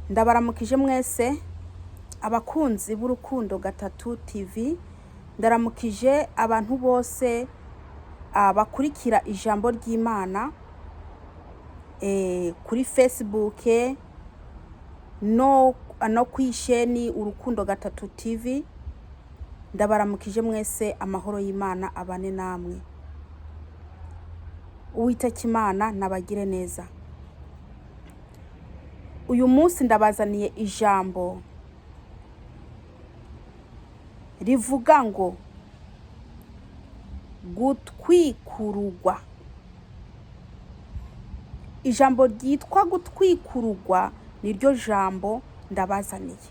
Ndabaramukije mwese abakunzi b'Urukundo Gatatu TV, ndaramukije abantu bose bakurikira ijambo ry'Imana kuri Facebook no kw'isheni Urukundo Gatatu TV. Ndabaramukije mwese, amahoro y'Imana abane namwe. Uwiteka Imana nabagire neza. Uyu munsi ndabazaniye ijambo rivuga ngo gutwikururwa. Ijambo ryitwa gutwikururwa niryo jambo ndabazaniye.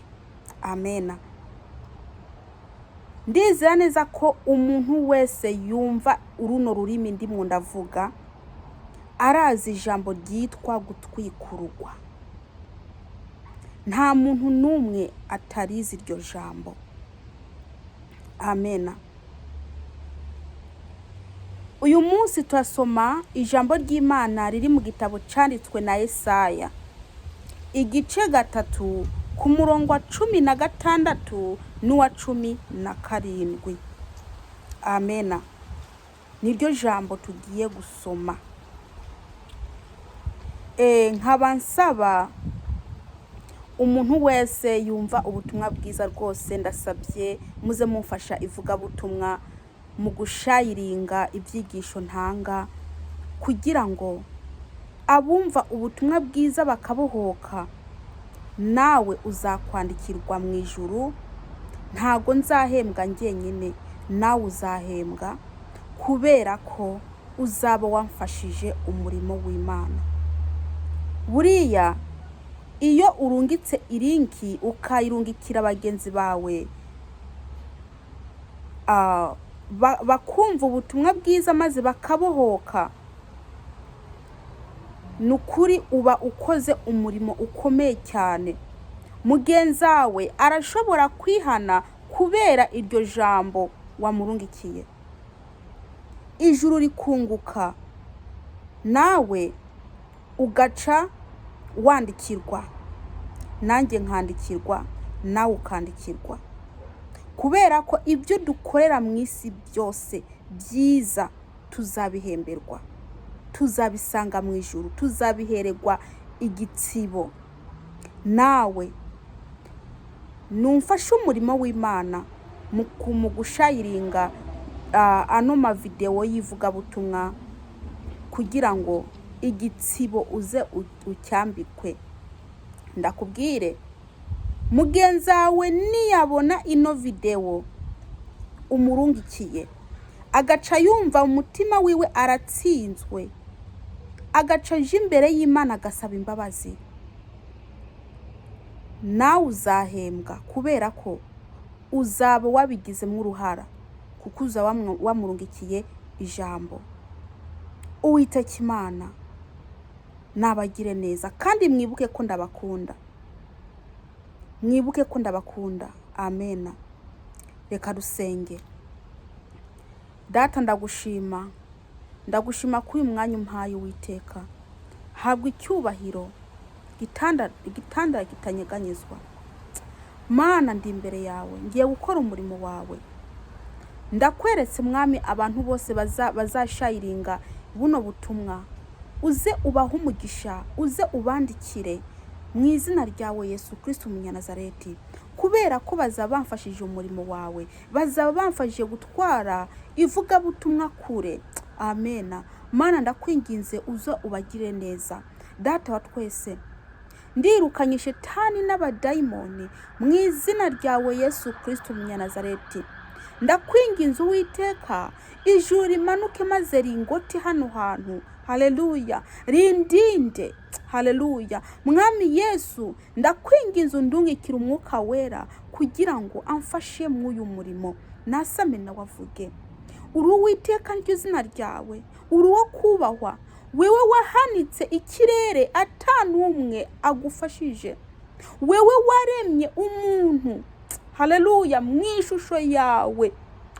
Amena. Ndizera neza ko umuntu wese yumva uruno rurimi ndimwo ndavuga arazi ijambo ryitwa gutwikururwa. Nta muntu n'umwe atarizi iryo jambo. Amena. Uyu munsi turasoma ijambo ry'Imana riri mu gitabo canditswe na Yesaya, igice 3 ku murongo wa 16 n'uwa 17. Amena. Niryo jambo tugiye gusoma. Nkaba nsaba umuntu wese yumva ubutumwa bwiza rwose, ndasabye muze mumfasha ivugabutumwa mu gushayiringa ibyigisho ntanga, kugira ngo abumva ubutumwa bwiza bakabohoka, nawe uzakwandikirwa mu ijuru. Ntago nzahembwa njyenyine, nawe uzahembwa kubera ko uzaba wamfashije umurimo w'Imana. Buriya iyo urungitse i link ukayirungikira bagenzi bawe, bakumva ubutumwa bwiza maze bakabohoka, ni ukuri uba ukoze umurimo ukomeye cyane. Mugenzawe arashobora kwihana kubera iryo jambo wamurungikiye, ijuru rikunguka, nawe ugaca wandikirwa, nanjye nkandikirwa, nawe ukandikirwa, kubera ko ibyo dukorera mu isi byose byiza tuzabihemberwa, tuzabisanga mu ijuru, tuzabihererwa igitsibo. Nawe numfashe umurimo w'Imana mu gushayiringa ano mavidewo y'ivugabutumwa, kugira ngo igitsibo uze ucyambikwe. Ndakubwire, mugenzawe niyabona ino videwo umurungikiye, agaca yumva umutima wiwe aratsinzwe, agaca aja imbere y'Imana agasaba imbabazi, nawe uzahembwa kubera ko uzaba wabigizemo uruhara, kuko uzaba wamurungikiye ijambo. Uwiteka Imana nabagire neza, kandi mwibuke ko ndabakunda, mwibuke ko ndabakunda. Amena. Reka dusenge. Data, ndagushima, ndagushima ko uyu mwanya umpaye. Uwiteka, habwa icyubahiro igitanda kitanyeganyezwa. Mana, ndi imbere yawe, ngiye gukora umurimo wawe. Ndakweretse Mwami, abantu bose bazashayiringa buno butumwa, uze ubahe umugisha, uze ubandikire mu izina ryawe Yesu Kristo Umunyanazareti, kubera ko bazaba bamfashije umurimo wawe, bazaba bamfashije gutwara ivugabutumwa kure. Amena. Mana, ndakwinginze uze ubagire neza. Data wa twese, ndirukanye shetani n'abadayimoni mu izina ryawe Yesu Kristo Umunyanazareti. Ndakwinginze Uwiteka, ijuru rimanuke maze ringote hano hantu. Haleluya, rindinde. Haleluya. Mwami Yesu, ndakwinginze undungikire Umwuka Wera kugira ngo amfashe mw'uyu murimo, nasame nawe avuge. Uri Uwiteka, niryo zina ryawe, uri uwo kubahwa, wewe wahanitse ikirere ata n'umwe agufashije, wewe waremye umuntu, haleluya, mu ishusho yawe,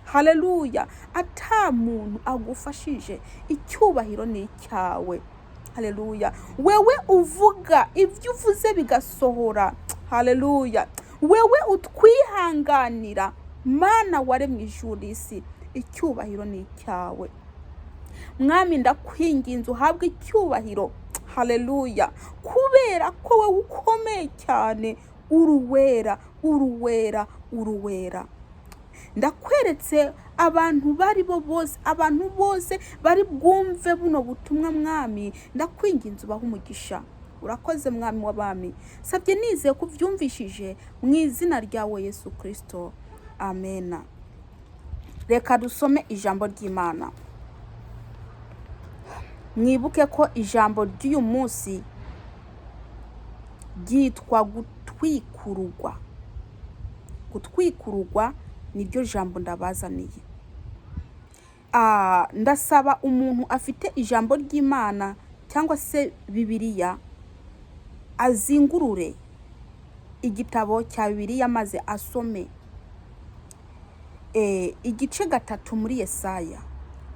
haleluya, ata muntu agufashije. Icyubahiro ni icyawe. Haleluya. Wewe uvuga ibyo uvuze bigasohora. Haleluya. Wewe utwihanganira, Mana waremye ijuru n'isi, icyubahiro ni icyawe. Mwami, ndakwinginze uhabwe icyubahiro. Haleluya. Kubera ko wowe ukomeye cyane, uruwera, uruwera, uruwera. Ndakweretse abantu bari bo bose, abantu bose bari bwumve buno butumwa. Mwami, ndakwinginze ubahe umugisha. Urakoze, Mwami w'abami. Sabye nizeye ko ubyumvishije, mu izina ryawe Yesu Kirisito, amena. Reka dusome ijambo ry'Imana. Mwibuke ko ijambo ry'uyu munsi ryitwa gutwikururwa. Gutwikururwa niryo jambo ndabazaniye. Ndasaba umuntu afite ijambo ry'Imana cyangwa se Bibiliya azingurure igitabo cya Bibiliya maze asome igice 3 muri Yesaya,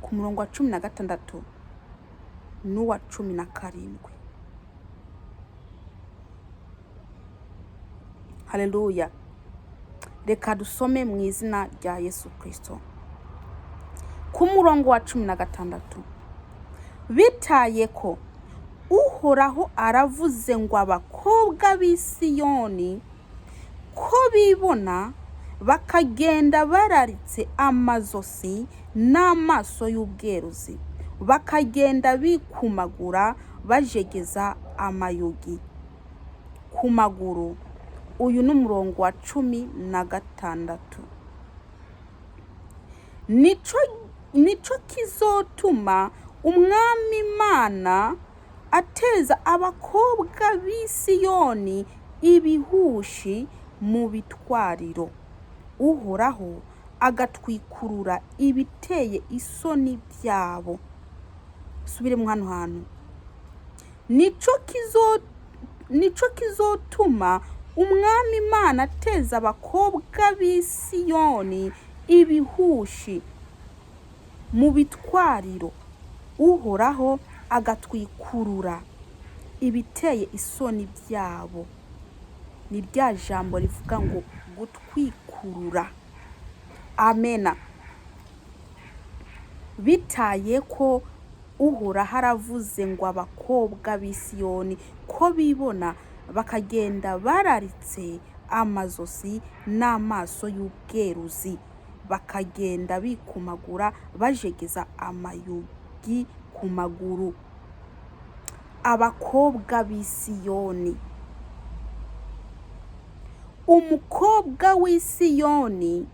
ku murongo wa 16 n'uwa 17. Haleluya. Reka dusome mu izina rya Yesu Kirisito. Ku murongo wa 16: "Bitaye ko Uhoraho aravuze ngo abakobwa b'i Siyoni ko bibona bakagenda bararitse amazosi n'amaso y'ubweruzi, bakagenda bikumagura bajegeza amayugi ku maguru." Uyu ni umurongo wa 16. "Nico kizotuma Umwami Imana ateza abakobwa b'i Siyoni ibihushi mu bitwariro, Uhoraho agatwikurura ibiteye isoni byabo." Subiremo hano hantu: "Nico kizotuma Umwami Imana ateza abakobwa b'i Siyoni ibihushi mu bitwariro, Uhoraho agatwikurura ibiteye isoni byabo." Ni rya jambo rivuga ngo gutwikurura. Amena. "Bitaye ko Uhoraho aravuze ngo abakobwa b'i Siyoni ko bibona bakagenda bararitse amazosi n'amaso y'ubweruzi, bakagenda bikumagura bajegeza amayugi ku maguru." Abakobwa b'i Siyoni. Umukobwa w'i Siyoni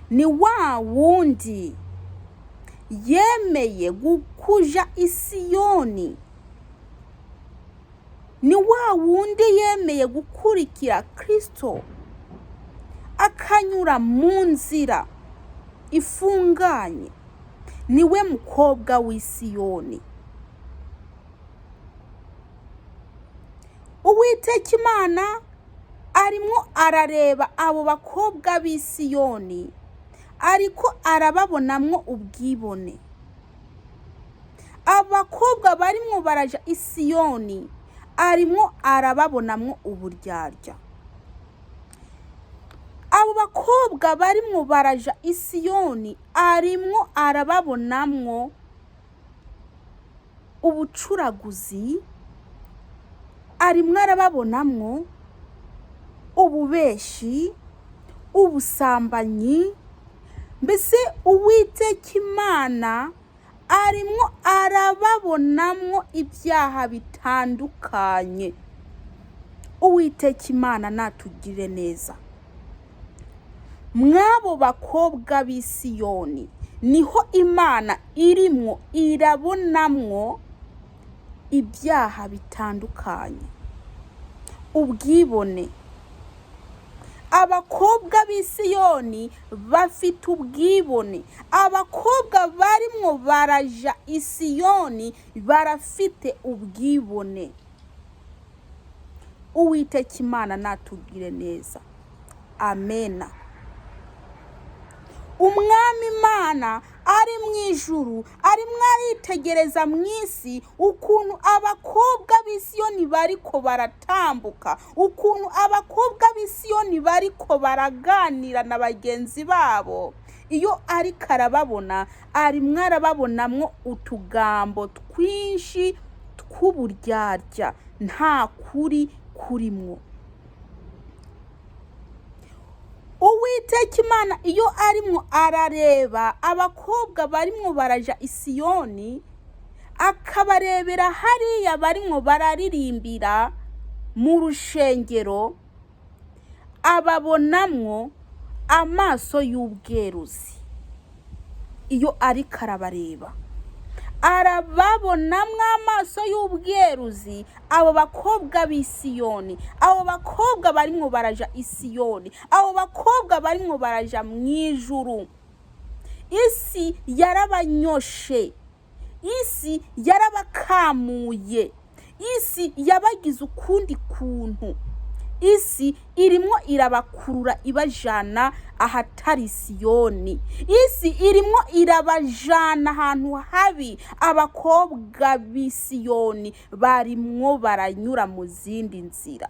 ni wa wundi yemeye gukuja i Siyoni, ni wa wundi yemeye gukurikira Kristo akanyura mu nzira ifunganye, niwe mukobwa w'i Siyoni. Uwiteka Imana arimo arareba abo bakobwa b'i Siyoni, ariko arababonamwo ubwibone. Abakobwa barimwo baraja i Siyoni, arimwo arababonamwo uburyarya. Abo bakobwa barimwo baraja i Siyoni, arimwo arababonamwo ubucuraguzi, arimwo arababonamwo ububeshi, ubusambanyi. Mbese Uwiteka Imana arimwo arababonamwo ibyaha bitandukanye. Uwiteka Imana natugirire neza. Mw'abo bakobwa b'i Siyoni niho Imana irimwo irabonamwo ibyaha bitandukanye, ubwibone. Abakobwa b'i Siyoni bafite ubwibone. Abakobwa barimwo baraja i Siyoni barafite ubwibone. Uwiteka Imana natugire neza. Amena. Umwami Imana Ari mu ijuru, arimo aritegereza mu isi ukuntu abakobwa b'Isiyoni bariko baratambuka, ukuntu abakobwa b'Isiyoni bariko baraganira na bagenzi babo. Iyo ariko arababona, arimwo arababonamwo utugambo twinshi tw'uburyarya, nta kuri kurimwo. Uwiteka Imana iyo arimwo arareba abakobwa barimwo baraja Isiyoni, akabarebera hariya barimwo bararirimbira mu rushengero, ababonamwo amaso y'ubweruzi. Iyo ariko arabareba, arababonamwo amaso y'ubweruzi abo bakobwa b'Isiyoni, abo bakobwa barimwo baraja Isiyoni, abo bakobwa barimwo baraja mu ijuru. Isi yarabanyoshe, isi yarabakamuye, isi yabagize ukundi kuntu. Isi irimwo irabakurura ibajana ahatari Siyoni. Isi irimwo irabajana ahantu habi. Abakobwa b'Isiyoni barimwo baranyura mu zindi nzira.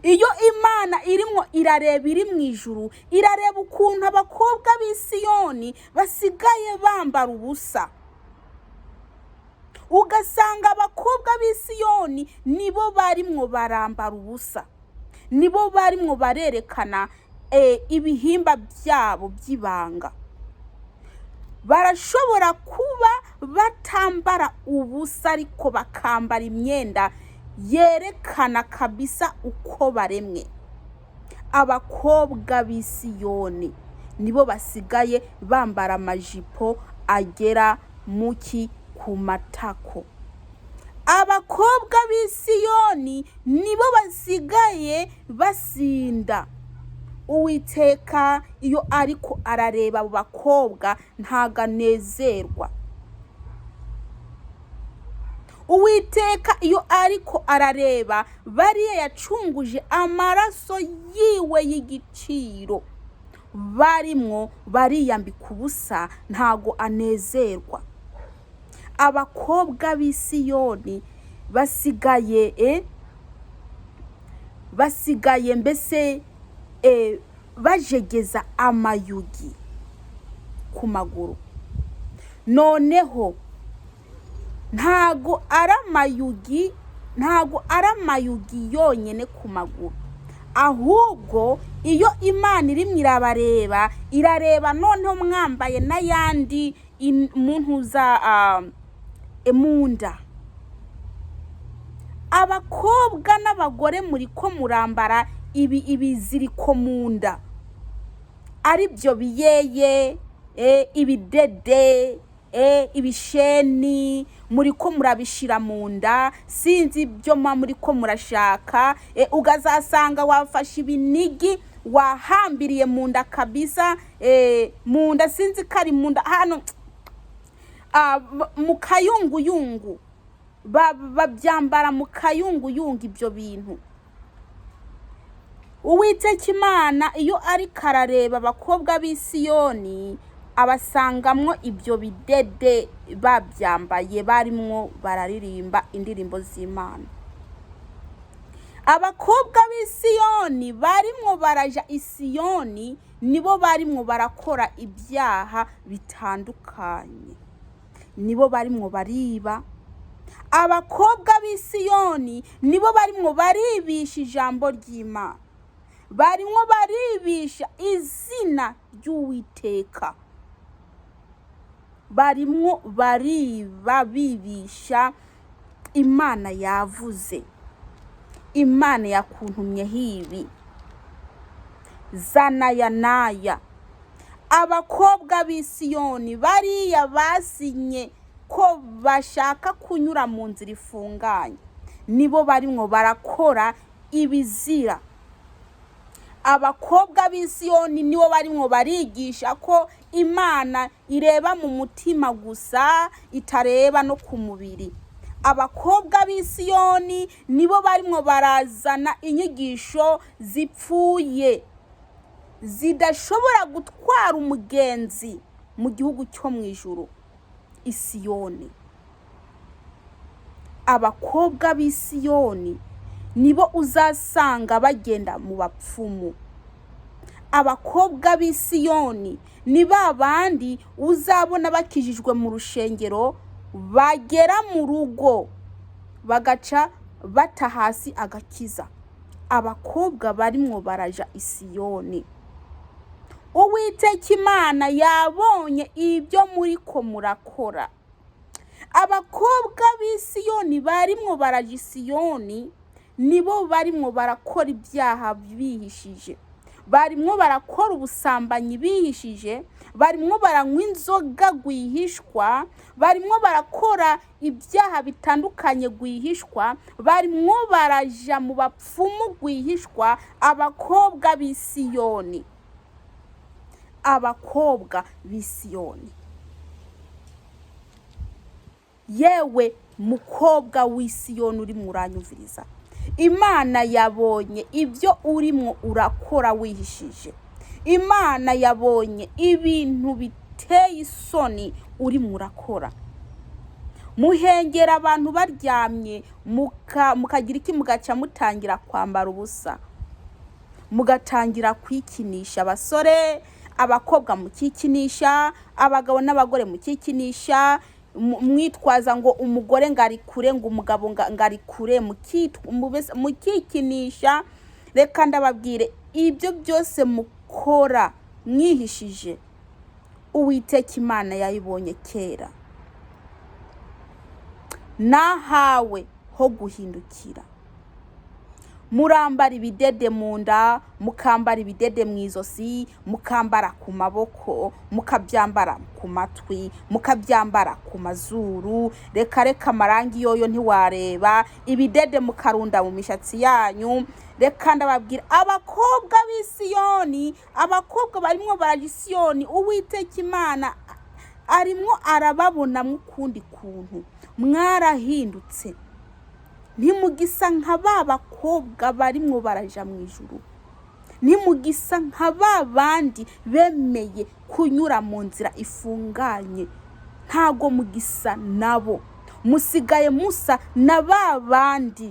Iyo Imana irimwo irareba iri mu ijuru, irareba ukuntu abakobwa b'Isiyoni basigaye bambara ubusa. Ugasanga abakobwa b'Isiyoni nibo barimwo barambara ubusa, nibo barimwo barerekana ibihimba byabo by'ibanga. Barashobora kuba batambara ubusa, ariko bakambara imyenda yerekana kabisa uko baremwe. Abakobwa b'Isiyoni nibo basigaye bambara amajipo agera muki ku matako. Abakobwa b'Isiyoni nibo basigaye basinda. Uwiteka iyo ariko arareba abo bakobwa ntago anezerwa. Uwiteka iyo ariko arareba bariya yacunguje amaraso yiwe y'igiciro, barimwo bariyambika ubusa, ntago anezerwa. Abakobwa b'Isiyoni basigaye mbese bajegeza amayugi ku maguru. Noneho ntago ari amayugi, ntago ari amayugi yonyene ku maguru, ahubwo iyo Imana irimwo irabareba, irareba noneho mwambaye n'ayandi muntuza munda. Abakobwa n'abagore muriko murambara ibiziriko munda, aribyo biyeye, ibidede, ibisheni, muriko murabishira mu nda, sinzi ibyo muba muriko murashaka. Ukazasanga wafashe ibinigi wahambiriye mu nda kabisa, mu nda, sinzi ko ari mu nda hano, mu kayunguyungu, babyambara mu kayunguyungu ibyo bintu. Uwiteka Imana iyo ariko arareba abakobwa b'Isiyoni, abasangamwo ibyo bidede babyambaye, barimwo bararirimba indirimbo z'Imana. Abakobwa b'Isiyoni barimwo baraja Isiyoni nibo barimwo barakora ibyaha bitandukanye, nibo barimwo bariba. Abakobwa b'Isiyoni nibo barimwo baribisha ijambo ry'Imana, barimwo baribisha izina ry'Uwiteka, barimwo bariba bibisha Imana yavuze, Imana yakuntumyeho ibi, zana ya naya. Abakobwa b'Isiyoni bariya basinye ko bashaka kunyura mu nzira ifunganye, nibo barimwo barakora ibizira. Abakobwa b'Isiyoni nibo barimwo barigisha ko Imana ireba mu mutima gusa, itareba no ku mubiri. Abakobwa b'Isiyoni nibo barimwo barazana inyigisho zipfuye, zidashobora gutwara umugenzi. Mu gihugu cyo mu ijuru, Isiyoni. Abakobwa b'Isiyoni nibo uzasanga bagenda mu bapfumu. Abakobwa b'Isiyoni ni ba bandi uzabona bakijijwe mu rushengero, bagera mu rugo bagaca bata hasi agakiza. Abakobwa barimwo baraja Isiyoni, Uwiteka Imana yabonye ibyo muriko murakora. Abakobwa b'Isiyoni barimwo baraja Isiyoni nibo barimwo barakora ibyaha bihishije, barimwo barakora ubusambanyi bihishije, barimwo baranywa inzoga rwihishwa, barimwo barakora ibyaha bitandukanye rwihishwa, barimwo baraja mu bapfumu rwihishwa. Abakobwa b'Isiyoni, abakobwa b'Isiyoni, yewe mukobwa w'Isiyoni urimo uranyumviriza, Imana yabonye ibyo urimo urakora wihishije. Imana yabonye ibintu biteye isoni urimo urakora. Muhengera abantu baryamye, mukagira iki? Mugaca mutangira kwambara ubusa, mugatangira kwikinisha. Abasore, abakobwa mukikinisha, abagabo n'abagore mukikinisha, mwitwaza ngo umugore ngo ari kure, ngo umugabo ngo ari kure, mukikinisha. Reka ndababwire, ibyo byose mukora mwihishije, Uwiteka Imana yayibonye kera. Nahawe ho guhindukira. Murambara ibidede mu nda, mukambara ibidede mu izosi, mukambara ku maboko, mukabyambara ku matwi, mukabyambara ku mazuru. Reka reka, amarangi yoyo ntiwareba. Ibidede mukarunda mu mishatsi yanyu. Reka ndababwira, abakobwa b'Isiyoni, abakobwa barimwo baraja Isiyoni, Uwiteka Imana arimwo arababonamo ukundi kuntu. Mwarahindutse, ntimugisa nka ba bakobwa barimwo baraja mu ijuru, ntimugisa nka ba bandi bemeye kunyura mu nzira ifunganye. Ntago mugisa nabo, musigaye musa na ba bandi,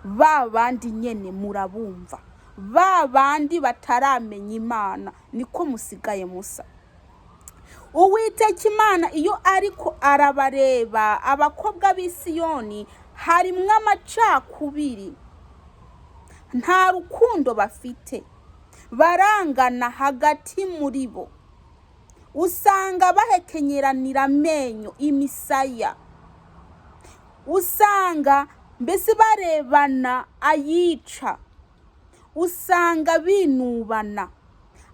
ba bandi nyene murabumva, ba bandi bataramenya Imana, niko musigaye musa. Uwiteka Imana iyo ariko arabareba, abakobwa b'Isiyoni, harimwo amacakubiri, nta rukundo bafite, barangana hagati muri bo, usanga bahekenyeranira amenyo, imisaya, usanga mbese barebana ayica, usanga binubana.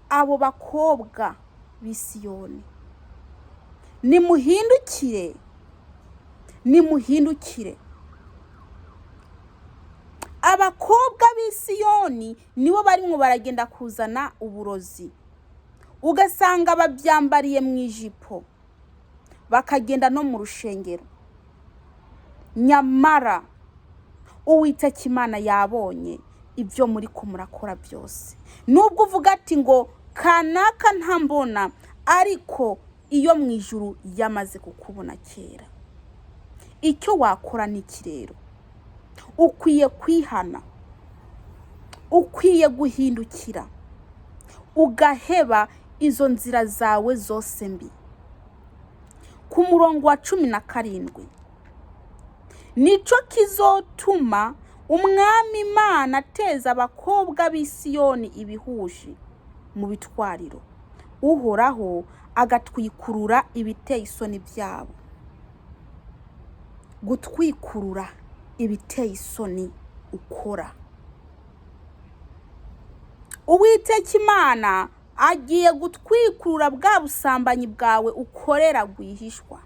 Abo bakobwa b'Isiyoni, nimuhindukire, nimuhindukire. Abakobwa b'Isiyoni nibo barimwo baragenda kuzana uburozi, ugasanga babyambariye mu ijipo, bakagenda no mu rushengero. Nyamara Uwiteka Imana yabonye ibyo muri ko murakora byose. Nubwo uvuga ati ngo kanaka ntambona, ariko iyo mu ijuru yamaze kukubona kera. Icyo wakora ni iki rero? Ukwiye kwihana, ukwiye guhindukira, ugaheba izo nzira zawe zose mbi. Ku murongo wa 17, nico kizotuma Umwami Imana ateza abakobwa b'Isiyoni ibihushi mu bitwariro, Uhoraho agatwikurura ibiteye isoni byabo. Gutwikurura ibiteye isoni ukora. Uwiteka Imana agiye gutwikurura bwa busambanyi bwawe ukorera rwihishwa.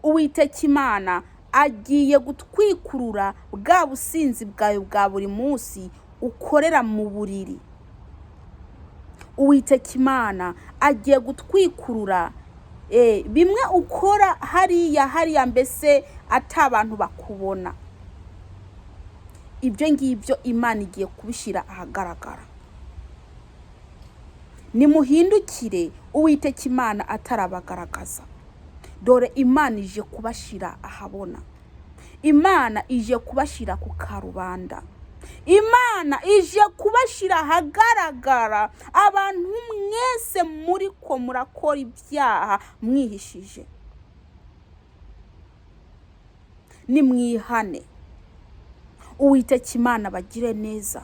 Uwiteka Imana agiye gutwikurura bwa businzi bwawe bwa buri munsi ukorera mu buriri. Uwiteka Imana agiye gutwikurura bimwe ukora hariya hariya, mbese ata abantu bakubona. Ibyo ngibyo Imana igiye kubishyira ahagaragara. Nimuhindukire. Uwiteka Imana atarabagaragaza. Dore Imana ije kubashyira ahabona, Imana ije kubashyira ku karubanda, Imana ije kubashyira ahagaragara. Abantu mwese muri ko murakora ibyaha mwihishije, nimwihane, Uwiteka Imana bagire neza.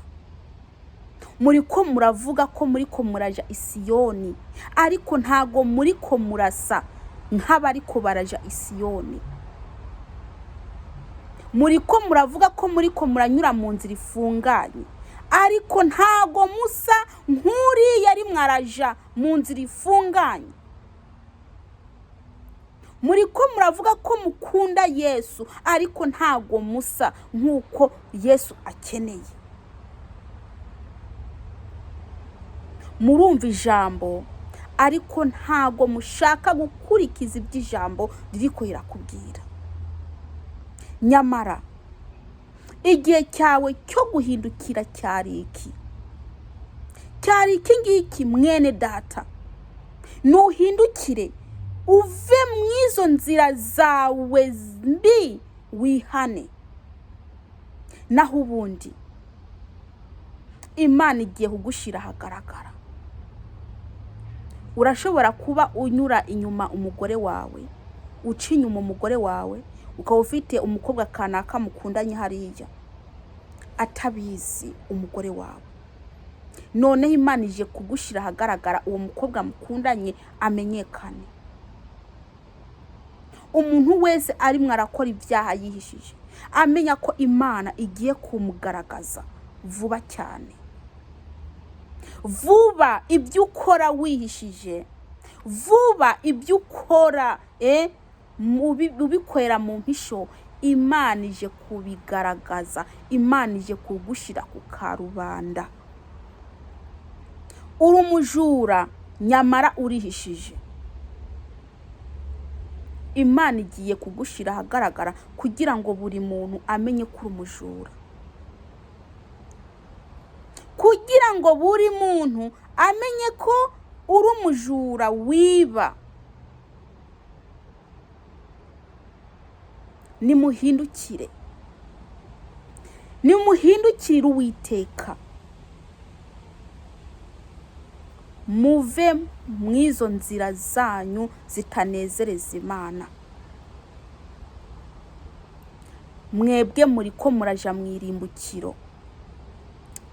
Muri ko muravuga ko muri ko muraja Isiyoni, ariko ntago muri ko murasa nk'abariko baraja Isiyoni. Muri ko muravuga ko muri ko muranyura mu nzira ifunganye, ariko ntago musa nk'uriya ari mwaraja mu nzira ifunganye. Muri ko muravuga ko mukunda Yesu, ariko ntago musa nk'uko Yesu akeneye. Murumva ijambo, ariko ntago mushaka gukurikiza iby'ijambo ririko rirakubwira. Nyamara igihe cyawe cyo guhindukira cyari iki? Cyari iki ngiki, mwene data. Nuhindukire uve mu izo nzira zawe mbi, wihane. Naho ubundi Imana igiye kugushyira ahagaragara. Urashobora kuba unyura inyuma umugore wawe, uca inyuma umugore wawe, ukaba ufite umukobwa kanaka mukundanye hariya atabizi umugore wawe. Noneho Imana ije kugushyira ahagaragara, uwo mukobwa mukundanye amenyekane. Umuntu wese arimwo arakora ibyaha yihishije, amenya ko Imana igiye kumugaragaza vuba cyane. Vuba ibyo ukora wihishije, vuba ibyo ukora ubikorera mu mpisho, Imana ije kubigaragaza, Imana ije kugushyira ku karubanda. Uri umujura nyamara urihishije, Imana igiye kugushyira ahagaragara kugira ngo buri muntu amenye ko uri umujura, kugira ngo buri muntu amenye ko uri umujura wiba. Nimuhindukire, nimuhindukire Uwiteka, muve mu izo nzira zanyu zitanezereza Imana. Mwebwe muri ko muraja mu irimbukiro.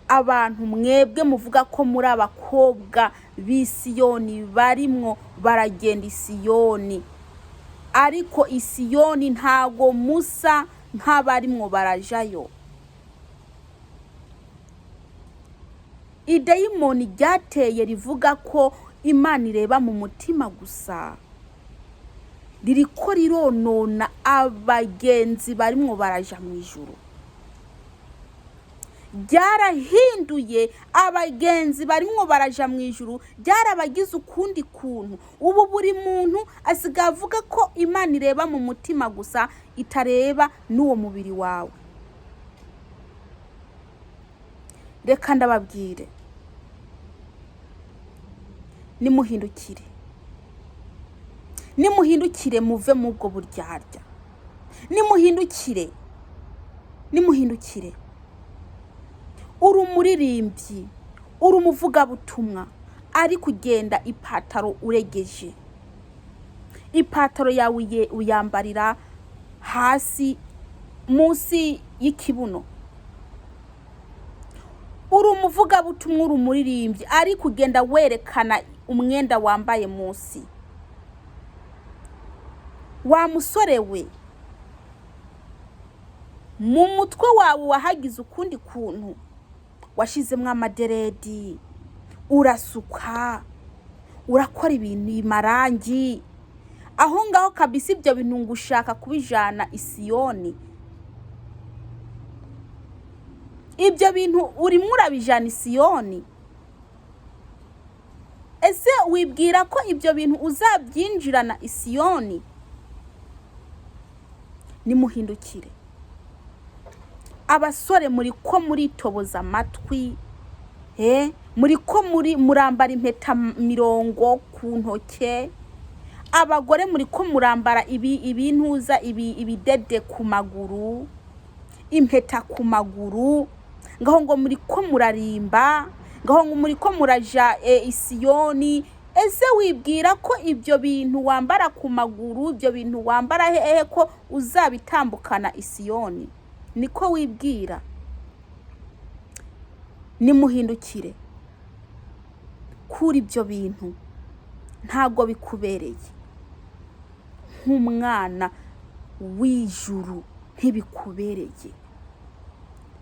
Abantu mwebwe muvuga ko muri abakobwa b'Isiyoni barimwo baragenda Isiyoni, ariko Isiyoni ntago musa nk'abarimwo barajayo. Idayimoni ryateye rivuga ko Imana ireba mu mutima gusa, ririko rironona abagenzi barimwo baraja mu ijuru. Ryarahinduye abagenzi barimwo baraja mu ijuru, ryarabagize ukundi kuntu. Ubu buri muntu asigaye avuga ko Imana ireba mu mutima gusa, itareba n'uwo mubiri wawe. Reka ndababwire, nimuhindukire, nimuhindukire muve mu bwo buryarya, nimuhindukire, nimuhindukire. Uri umuririmbyi, uri umuvugabutumwa, ari kugenda ipataro uregeje, ipataro yawe uyambarira hasi munsi y'ikibuno. Uri umuvugabutumwa, uri umuririmbyi, ari kugenda werekana umwenda wambaye munsi. Wa musore we, mu mutwe wawe wahagize ukundi kuntu, washizemo amaderedi, urasuka, urakora ibintu marangi aho ngaho kabisa. Ibyo bintu ngo ushaka kubijana Isiyoni, ibyo bintu urimo urabijana Isiyoni. Ese wibwira ko ibyo bintu uzabyinjirana Isiyoni? Nimuhindukire. Abasore muri ko muritoboza amatwi, muri ko muri murambara impeta mirongo ku ntoke. Abagore muri ko murambara ibi ibintuza ibi ibidede ku maguru, impeta ku maguru, ngaho ngo muri ko murarimba, ngaho ngo muri ko muraja isiyoni. Ese wibwira ko ibyo bintu wambara ku maguru, ibyo bintu wambara hehe, ko uzabitambukana isiyoni? Niko wibwira? Nimuhindukire kuri ibyo bintu, ntabwo bikubereye nk'umwana w'ijuru, ntibikubereye.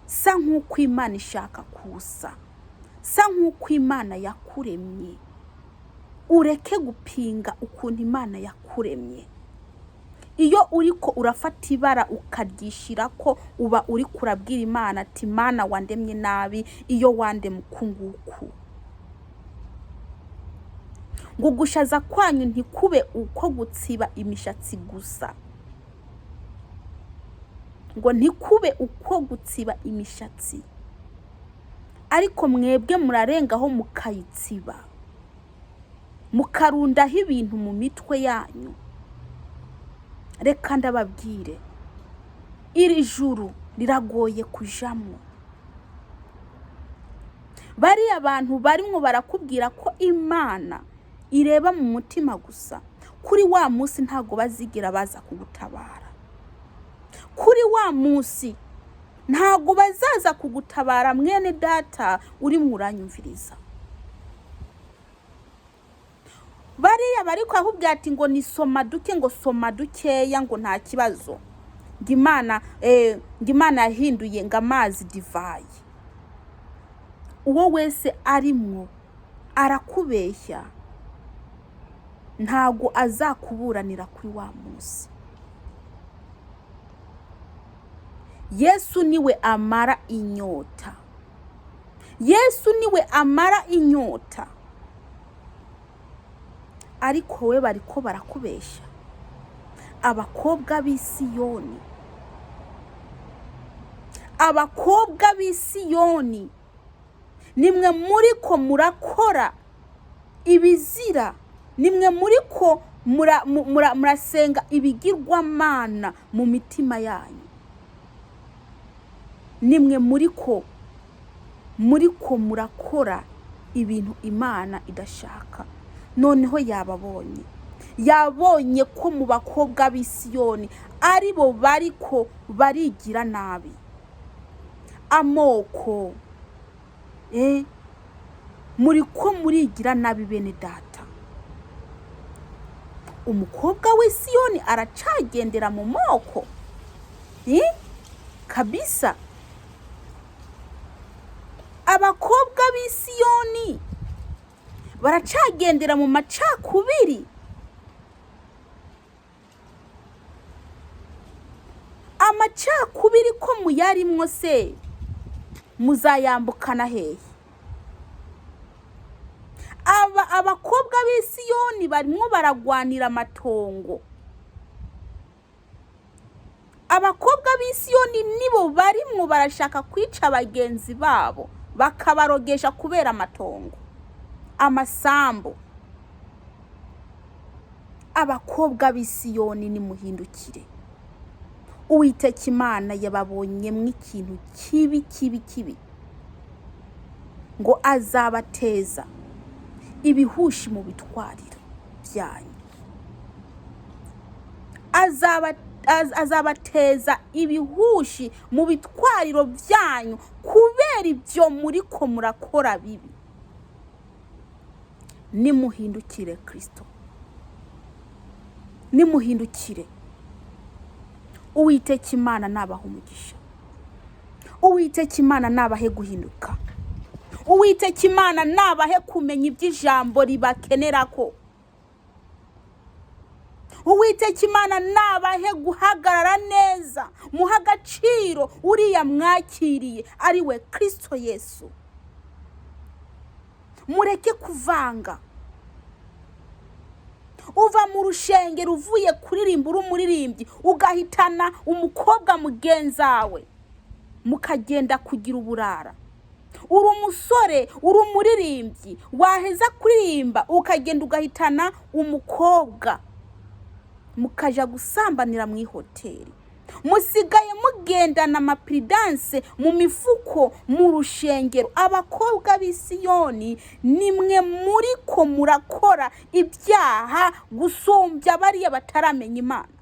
Sa nk'uko Imana ishaka kusa, sa nk'uko Imana yakuremye, ureke gupinga ukuntu Imana yakuremye. Iyo uriko urafata ibara ukaryishira ko uba uri kurabwira Imana ati: "Mana, wandemye nabi iyo wandemye uku nguku." Ngo ugushaza kwanyu ntikube uko gutsiba imishatsi gusa, ngo ntikube uko gutsiba imishatsi, ariko mwebwe murarengaho mukayitsiba, mukarundaho ibintu mu mitwe yanyu. Reka ndababwire, iri juru riragoye kujamwo. Bariya bantu barimwo barakubwira ko Imana ireba mu mutima gusa, kuri wa munsi ntabwo bazigera baza kugutabara. Kuri wa munsi ntabwo bazaza kugutabara. Mwene data urimo uranyumviriza, bariya bari kurakubwira ati ngo ni soma duke, ngo soma dukeya, ngo nta kibazo, ngo Imana yahinduye ngo amazi divayi. Uwo wese arimwo arakubeshya, ntabwo azakuburanira kuri wa munsi. Yesu niwe amara inyota, Yesu niwe amara inyota. Ariko we bariko barakubeshya. Abakobwa b'i Siyoni, abakobwa b'i Siyoni, nimwe muriko murakora ibizira, nimwe muriko murasenga ibigirwamana mu mitima yanyu, nimwe muriko murakora ibintu Imana idashaka. Noneho yababonye, yabonye ko mu bakobwa b'i Siyoni aribo bariko barigira nabi. Amoko muriko murigira nabi, bene data. Umukobwa w'i Siyoni aracagendera mu moko kabisa. Abakobwa b'i Siyoni baracagendera mu macakubiri. Amacakubiri ko muyarimwo se, muzayambukana hehe? Aba abakobwa b'i Siyoni barimwo baragwanira amatongo. Abakobwa b'i Siyoni nibo barimwo barashaka kwica bagenzi babo, bakabarogesha kubera amatongo, amasambu. Abakobwa b'i Siyoni, nimuhindukire. Uwiteka Imana yababonyemwo ikintu kibi, kibi, kibi, ngo azabateza ibihushi mu bitwariro byanyu. Azabateza ibihushi mu bitwariro byanyu kubera ibyo muriko murakora bibi. Nimuhindukire Kristo, nimuhindukire. Uwiteka Imana nabaha umugisha, Uwiteka Imana nabahe guhinduka, Uwiteka Imana nabahe kumenya iby'ijambo ribakenera ko. Uwiteka Imana nabahe guhagarara neza, muhe agaciro uriya mwakiriye, ari we Kristo Yesu. Mureke kuvanga. Uva mu rushengero uvuye kuririmba, uri umuririmbyi, ugahitana umukobwa mugenzawe, mukagenda kugira uburara. Uri umusore, uri umuririmbyi, waheza kuririmba ukagenda ugahitana umukobwa, mukaja gusambanira mu ihoteli. Musigaye mugendana amapiridanse mu mifuko mu rushengero. Abakobwa b'i Siyoni, nimwe muri ko murakora ibyaha gusumbya bariya bataramenya Imana.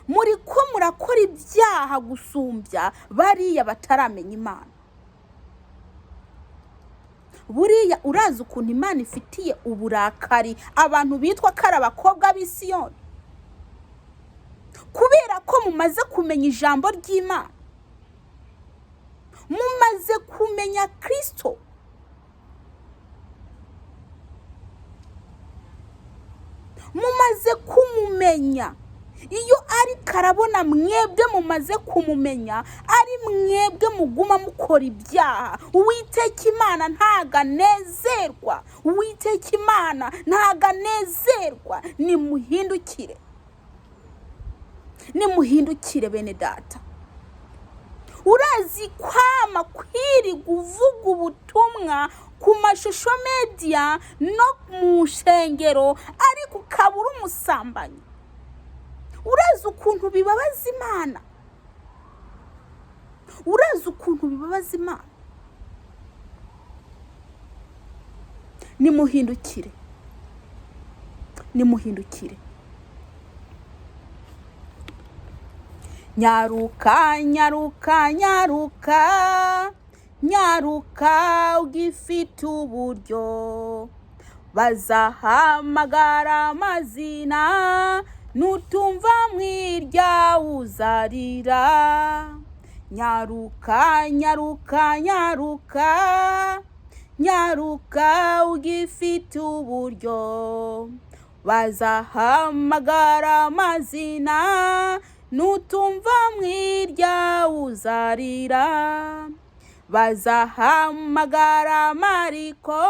Muri ko murakora ibyaha gusumbya bariya bataramenya Imana. Buriya urazi ukuntu Imana ifitiye uburakari abantu bitwa ko ari abakobwa b'i Siyoni, kubera ko mumaze kumenya ijambo ry'Imana, mumaze kumenya Kristo. Mumaze kumumenya. Iyo ariko arabona mwebwe mumaze kumumenya, ari mwebwe muguma mukora ibyaha. Uwiteka Imana ntago anezerwa. Uwiteka Imana ntago anezerwa. Nimuhindukire, nimuhindukire bene data. Urazi kwama kwirirwa uvuga ubutumwa ku mashusho media no mu nsengero, ariko ukaba uri umusambanyi. Urazi ukuntu bibabaza Imana? Urazi ukuntu bibabaza Imana? Nimuhindukire, nimuhindukire. Nyaruka, nyaruka, nyaruka, nyaruka ugifite uburyo. Bazahamagara amazina, nutumva mwirya uzarira. Nyaruka, nyaruka, nyaruka, nyaruka ugifite uburyo. Bazahamagara amazina, nutumva mwirya uzarira. Bazahamagara Mariko,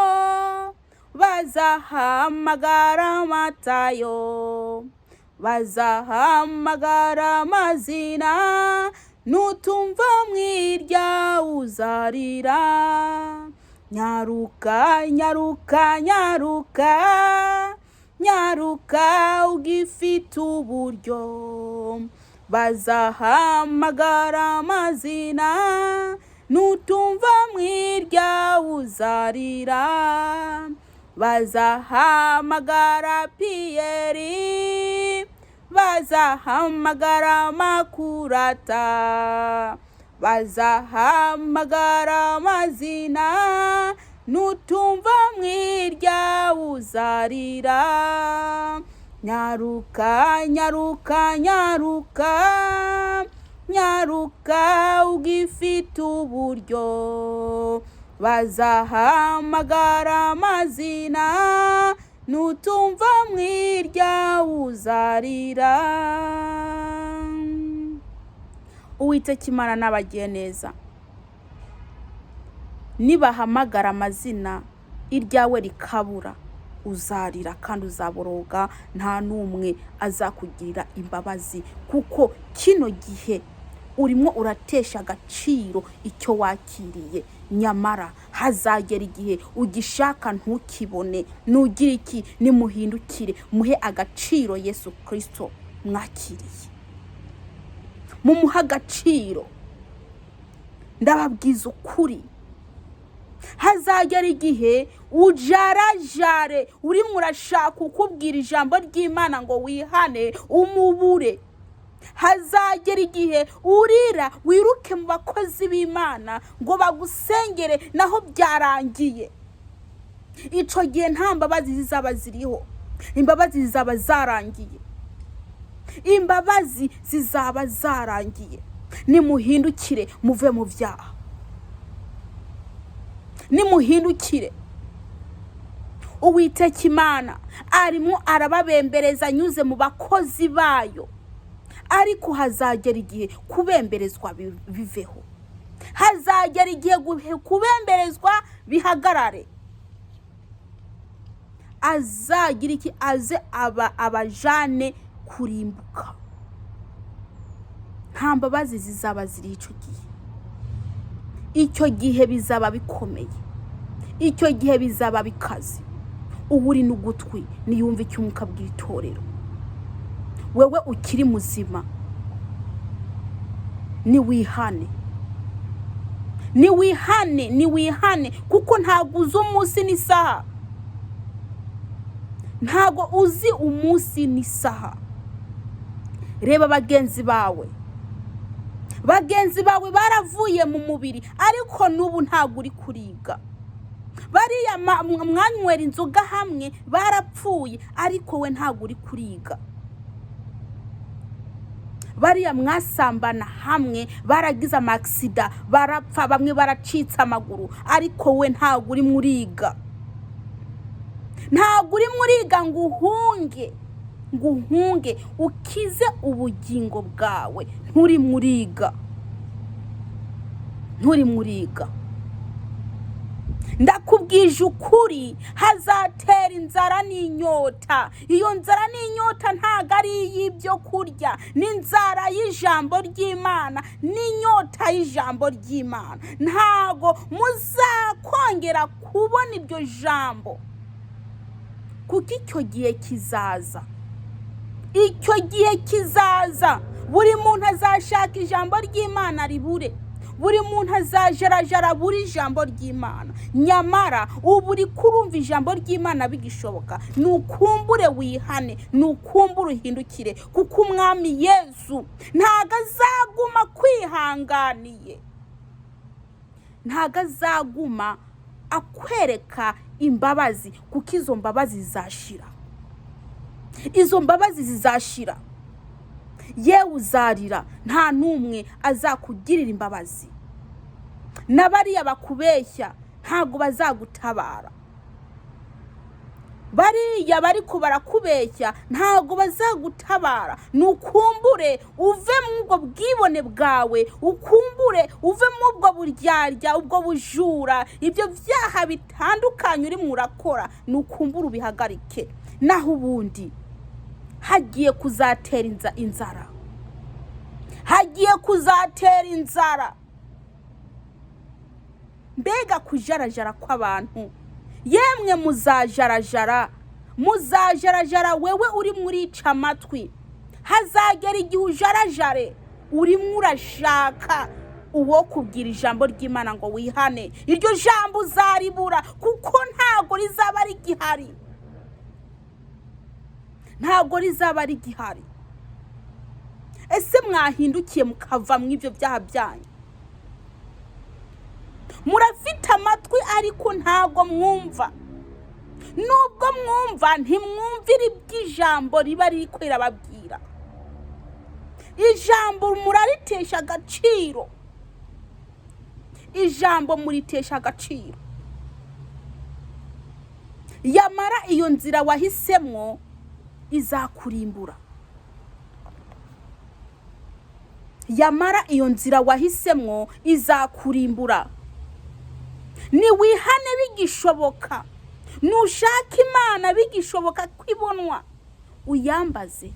bazahamagara Matayo, bazahamagara amazina, nutumva mwirya uzarira. Nyaruka, nyaruka, nyaruka, nyaruka ugifite uburyo. Bazahamagara amazina, nutumva mwirya uzarira. Bazahamagara Piyeri, bazahamagara Makurata, bazahamagara amazina, nutumva mwirya uzarira. Nyaruka, nyaruka, nyaruka, nyaruka ugifite uburyo. Bazahamagara amazina, nutumva mwirya uzarira. Uwiteka Imana n'abagiye neza, nibahamagara amazina iryawe rikabura, uzarira kandi uzaboroga, nta n'umwe azakugirira imbabazi, kuko kino gihe urimo uratesha agaciro icyo wakiriye. Nyamara hazagera igihe ugishaka ntukibone. Nugira iki? Nimuhindukire, muhe agaciro Yesu Kristo mwakiriye, mumuhe agaciro. Ndababwiza ukuri, hazagera igihe ujarajare urimo urashaka ukubwira ijambo ry'Imana ngo wihane umubure. Hazagera igihe urira wiruke mu bakozi b'Imana ngo bagusengere, naho byarangiye. Ico gihe nta mbabazi zizaba ziriho, imbabazi zizaba zarangiye, imbabazi zizaba zarangiye. Nimuhindukire muve mu byaha, nimuhindukire. Uwiteka Imana arimo arababembereza anyuze mu bakozi bayo, ariko hazagera igihe kubemberezwa biveho. Hazagera igihe kubemberezwa bihagarare. Azagira iki? Aze abajane kurimbuka. Nta mbabazi zizaba ziri ico gihe. Icyo gihe bizaba bikomeye, icyo gihe bizaba bikaze. Uba uri n'ugutwi niyumve icyo Umwuka bw'itorero. Wewe ukiri muzima, niwihane, niwihane, niwihane, kuko ntabwo uzi umunsi n'isaha, ntabwo uzi umunsi n'isaha. Reba bagenzi bawe, bagenzi bawe baravuye mu mubiri, ariko n'ubu ntabwo uri kuriga. Bariya mwanywera inzoga hamwe barapfuye, ariko we ntabwo uri kuriga. Bariya mwasambana hamwe baragize amakisida barapfa, bamwe baracitse amaguru, ariko we ntabwo uri muriga, ntabwo uri muriga ngo uhunge, ngo uhunge ukize ubugingo bwawe. Nturi muriga, nturi muriga. Ndakubwije ukuri, hazatera inzara n'inyota. Iyo nzara n'inyota ntabwo ari iy'ibyo kurya, ni inzara y'ijambo ry'Imana n'inyota y'ijambo ry'Imana. Ntabwo muzakongera kubona iryo jambo, kuko icyo gihe kizaza, icyo gihe kizaza. Buri muntu azashaka ijambo ry'Imana ribure, buri muntu azajarajara buri ijambo ry'Imana. Nyamara ubu uri kurumva ijambo ry'Imana bigishoboka, nukumbure wihane, nukumbure uhindukire, kuko Umwami Yesu ntabwo azaguma kwihanganiye, ntabwo azaguma akwereka imbabazi, kuko izo mbabazi zizashira, izo mbabazi zizashira. Yewe uzarira, nta n'umwe azakugirira imbabazi, na bariya bakubeshya ntabwo bazagutabara. Bariya bariko barakubeshya ntabwo bazagutabara. Nukumbure uve mu ubwo bwibone bwawe, ukumbure uve mu ubwo buryarya, ubwo bujura, ibyo byaha bitandukanye urimo urakora, nukumbure ubihagarike. Naho ubundi hagiye kuzatera inzara, hagiye kuzatera inzara. Mbega kujarajara kw'abantu! Yemwe muzajarajara, muzajarajara. Wewe uri murica amatwi, hazagera igihe ujarajare urimo urashaka uwo kubwira ijambo ry'Imana ngo wihane. Iryo jambo uzaribura, kuko ntabwo rizaba rigihari, ntabwo rizaba rigihari. Ese mwahindukiye mukava mu ibyo byaha byanyu? Murafite amatwi ariko ntabwo mwumva, nubwo mwumva ntimwumvira iby'ijambo riba riri rirababwira. Ijambo muraritesha agaciro, ijambo muritesha agaciro. Yamara iyo nzira wahisemo izakurimbura, yamara iyo nzira wahisemo izakurimbura. Niwihane bigishoboka, nushaka Imana bigishoboka kwibonwa, uyambaze,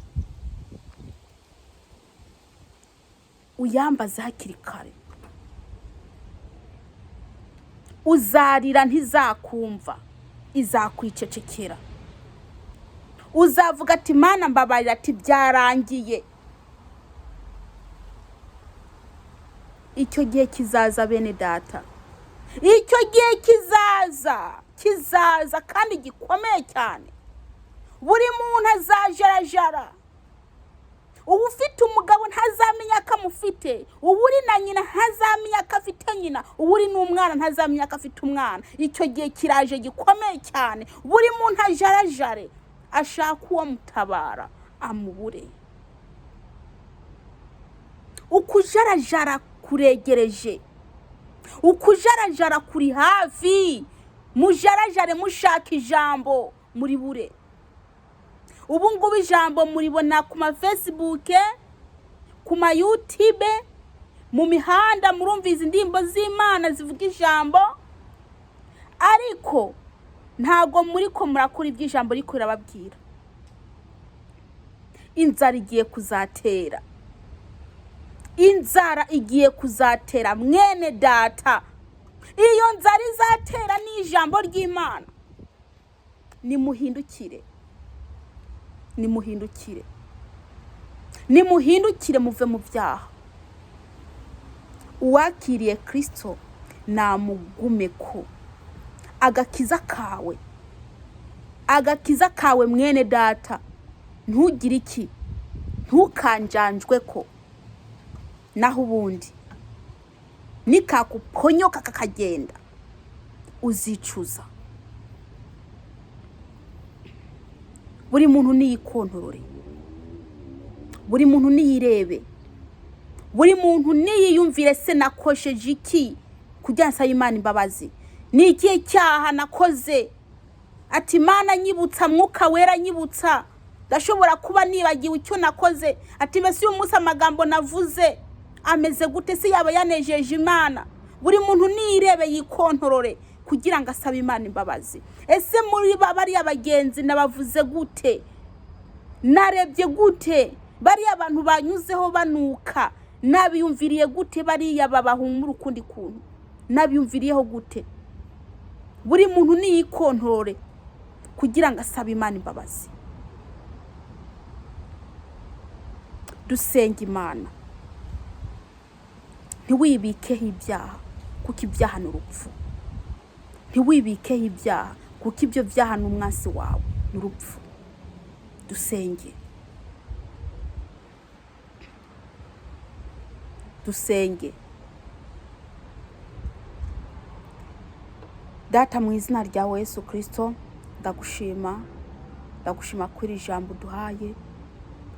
uyambaze hakiri kare. Uzarira ntizakumva, izakwicecekera. Uzavuga ati Mana mbabarira, ati byarangiye. Icyo gihe kizaza bene data, icyo gihe kizaza, kizaza kandi gikomeye cyane. Buri muntu azajarajara. Uba ufite umugabo ntazamenya ko amufite, uba uri na nyina ntazamenya ko afite nyina, uba uri n'umwana ntazamenya ko afite umwana. Icyo gihe kiraje gikomeye cyane. Buri muntu ajarajare ashaka uwo mutabara amubure. Ukujarajara kuregereje, ukujarajara kuri hafi. Mujarajare mushaka ijambo muribure. Ubu ngubu ijambo muribona ku ma Facebook, ku ma YouTube, mu mihanda murumva izi ndirimbo z'Imana zivuga ijambo, ariko ntabwo muri ko murakora iby'ijambo riko rirababwira. Inzara igiye kuzatera, Inzara igiye kuzatera, mwene data. Iyo nzara izatera ni ijambo ry'Imana. Nimuhindukire, nimuhindukire, nimuhindukire, muve mu byaha. Uwakiriye Kirisito namugume ko agakiza kawe, agakiza kawe, mwene data, ntugire iki, ntukanjanjwe ko. Naho ubundi nikakuponyoka kakagenda, uzicuza. Buri muntu niyikontorore, buri muntu niyirebe, buri muntu niyiyumvire: se nakosheje iki kugira nsabe Imana imbabazi? Ni ikihe cyaha nakoze? Ati: "Imana nyibutsa, Mwuka Wera nyibutsa, ndashobora kuba nibagiwe icyo nakoze." Ati: "Mbese uyu munsi amagambo navuze ameze gute? Se yaba yanejeje Imana?" Buri muntu niyirebe, yikontorore kugira ngo asabe Imana imbabazi. Ese muri bariya bagenzi nabavuze gute? Narebye gute? Bariya bantu banyuzeho banuka nabiyumviriye gute? Bariya babahumura ukundi kuntu nabiyumviriyeho gute? Buri muntu niyikontorore kugira ngo asabe Imana imbabazi. Dusenga Imana. Ntiwibikeho ibyaha, kuko ibyaha ni urupfu. Ntiwibikeho ibyaha, kuko ibyo byaha ni umwansi wawe, ni urupfu. Dusenge, dusenge. Data, mu izina ryawe Yesu Kirisito, ndagushima, ndagushima kuri iri jambo uduhaye.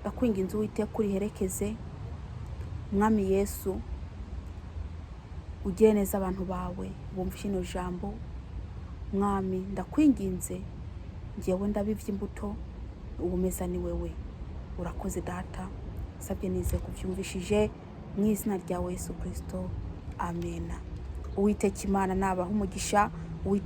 Ndakwinginze, Uwiteka, uriherekeze. Mwami Yesu, ugire neza abantu bawe bumva ino jambo. Mwami, ndakwinginze, ngewe ndabivye imbuto, ubumeza ni wewe. Urakoze Data, sabye nizeye kubyumvishije, mu izina ryawe Yesu Kirisito, amena. Uwiteka Imana nabaha umugisha.